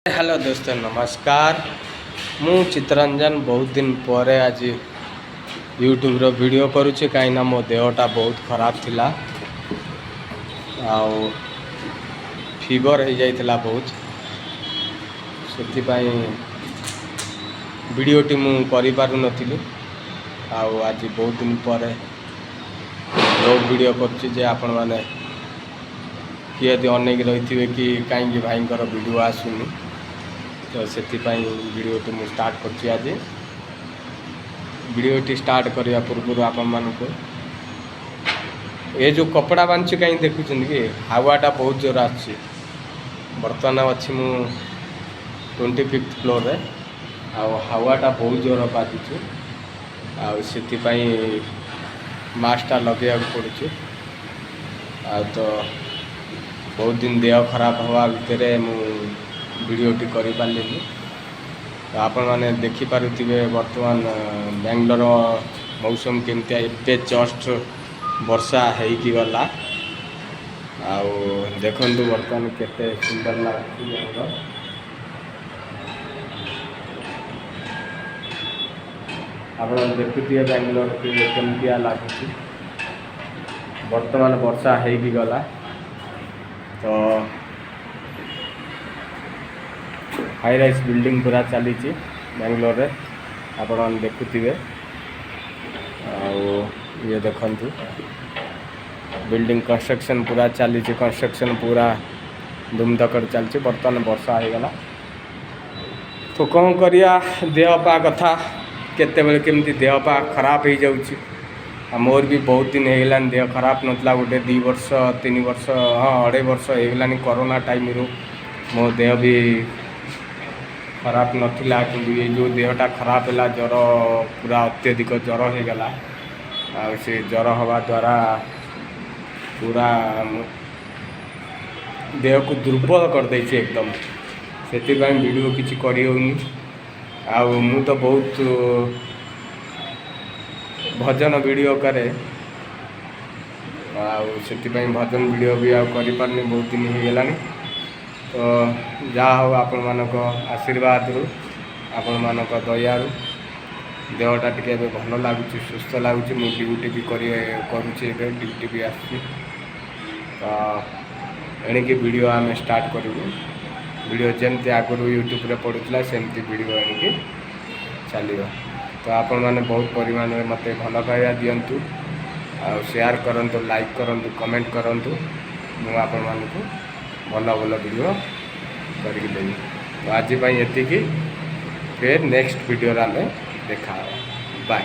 Hello ଦୋସ୍ତ, ନମସ୍କାର। ମୁଁ ଚିତ୍ତରଞ୍ଜନ। ବହୁତ ଦିନ ପରେ ଆଜି ୟୁଟ୍ୟୁବ୍ର ଭିଡ଼ିଓ କରୁଛି, କାହିଁକିନା ମୋ ଦେହଟା ବହୁତ ଖରାପ ଥିଲା ଆଉ ଫିଭର୍ ହେଇଯାଇଥିଲା ବହୁତ। ସେଥିପାଇଁ ଭିଡ଼ିଓଟି ମୁଁ କରିପାରୁନଥିଲି। ଆଉ ଆଜି ବହୁତ ଦିନ ପରେ ବ୍ଲଗ୍ ଭିଡ଼ିଓ କରୁଛି ଯେ ଆପଣମାନେ କିଏ ଯଦି ଅନେଇକି ରହିଥିବେ କି କାହିଁକି ଭାଇଙ୍କର ଭିଡ଼ିଓ ଆସୁନି, ତ ସେଥିପାଇଁ ଭିଡ଼ିଓଟି ମୁଁ ଷ୍ଟାର୍ଟ କରୁଛି ଆଜି। ଭିଡ଼ିଓଟି ଷ୍ଟାର୍ଟ କରିବା ପୂର୍ବରୁ ଆପଣମାନଙ୍କୁ ଏ ଯେଉଁ କପଡ଼ା ବାନ୍ଧୁଛି, କାହିଁକି ଦେଖୁଛନ୍ତି କି? ହାୱାଟା ବହୁତ ଜୋର ଆସୁଛି। ବର୍ତ୍ତମାନ ଅଛି ମୁଁ 25th ଫ୍ଲୋର୍ରେ ଆଉ ହାୱାଟା ବହୁତ ଜୋର ବାଜୁଛି ଆଉ ସେଥିପାଇଁ ମାସ୍କଟା ଲଗେଇବାକୁ ପଡ଼ୁଛି। ଆଉ ତ ବହୁତ ଦିନ ଦେହ ଖରାପ ହେବା ଭିତରେ ମୁଁ ଭିଡ଼ିଓଟି କରିପାରିଲିନି। ତ ଆପଣମାନେ ଦେଖିପାରୁଥିବେ ବର୍ତ୍ତମାନ ବାଙ୍ଗଲୋର ମୌସମ କେମିତିଆ। ଏବେ ଜଷ୍ଟ ବର୍ଷା ହେଇକି ଗଲା ଆଉ ଦେଖନ୍ତୁ ବର୍ତ୍ତମାନ କେତେ ସୁନ୍ଦର ଲାଗୁଛି ବାଙ୍ଗଲୋର। ଆପଣ ଦେଖୁଥିବେ ବାଙ୍ଗଲୋର କେମିତିଆ ଲାଗୁଛି। ବର୍ତ୍ତମାନ ବର୍ଷା ହେଇକି ଗଲା, ତ ହାଇ ରାଇଜ୍ ବିଲ୍ଡିଂ ପୁରା ଚାଲିଛି ବାଙ୍ଗଲୋରରେ, ଆପଣମାନେ ଦେଖୁଥିବେ। ଆଉ ଇଏ ଦେଖନ୍ତୁ, ବିଲ୍ଡିଂ କନଷ୍ଟ୍ରକ୍ସନ୍ ପୁରା ଚାଲିଛି। କନଷ୍ଟ୍ରକ୍ସନ୍ ପୁରା ଧୁମଧକର ଚାଲିଛି। ବର୍ତ୍ତମାନ ବର୍ଷା ହେଇଗଲା। ତ କ'ଣ କରିବା, ଦେହ ପା କଥା, କେତେବେଳେ କେମିତି ଦେହ ପା ଖରାପ ହେଇଯାଉଛି। ଆଉ ମୋର ବି ବହୁତ ଦିନ ହେଇଗଲାଣି ଦେହ ଖରାପ ନଥିଲା। ଗୋଟେ 2 ବର୍ଷ, 3 ବର୍ଷ, ହଁ, 2.5 ବର୍ଷ ହେଇଗଲାଣି। କରୋନା ଟାଇମ୍ରୁ ମୋ ଦେହ ବି ଖରାପ ନଥିଲା। କିନ୍ତୁ ଏ ଯେଉଁ ଦେହଟା ଖରାପ ହେଲା, ଜ୍ୱର, ପୁରା ଅତ୍ୟଧିକ ଜ୍ୱର ହେଇଗଲା। ଆଉ ସେ ଜ୍ୱର ହେବା ଦ୍ୱାରା ପୁରା ଦେହକୁ ଦୁର୍ବଳ କରିଦେଇଛି ଏକଦମ। ସେଥିପାଇଁ ଭିଡ଼ିଓ କିଛି କରିହେଉନି। ଆଉ ମୁଁ ତ ବହୁତ ଭଜନ ଭିଡ଼ିଓ କରେ ଆଉ ସେଥିପାଇଁ ଭଜନ ଭିଡ଼ିଓ ବି ଆଉ କରିପାରୁନି, ବହୁତ ଦିନ ହେଇଗଲାଣି। ତ ଯାହା ହଉ, ଆପଣମାନଙ୍କ ଆଶୀର୍ବାଦରୁ, ଆପଣମାନଙ୍କ ଦୟାରୁ ଦେହଟା ଟିକେ ଏବେ ଭଲ ଲାଗୁଛି, ସୁସ୍ଥ ଲାଗୁଛି। ମୁଁ ଡ୍ୟୁଟି ବି କରୁଛି, ଏବେ ଡ୍ୟୁଟି ବି ଆସୁଛି। ତ ଏଣିକି ଭିଡ଼ିଓ ଆମେ ଷ୍ଟାର୍ଟ କରିବୁ। ଭିଡ଼ିଓ ଯେମିତି ଆଗରୁ ୟୁଟ୍ୟୁବରେ ପଡ଼ୁଥିଲା, ସେମିତି ଭିଡ଼ିଓ ଏଣିକି ଚାଲିବ। ତ ଆପଣମାନେ ବହୁତ ପରିମାଣରେ ମୋତେ ଭଲ ପାଇବା ଦିଅନ୍ତୁ ଆଉ ସେୟାର କରନ୍ତୁ, ଲାଇକ୍ କରନ୍ତୁ, କମେଣ୍ଟ କରନ୍ତୁ। ମୁଁ ଆପଣମାନଙ୍କୁ ଭଲ ଭଲ ଭିଡ଼ିଓ କରିକି ଦେବି। ତ ଆଜି ପାଇଁ ଏତିକି। ଫେର୍ ନେକ୍ସଟ ଭିଡ଼ିଓରେ ଆମେ ଦେଖା ହେବା। ବାଏ।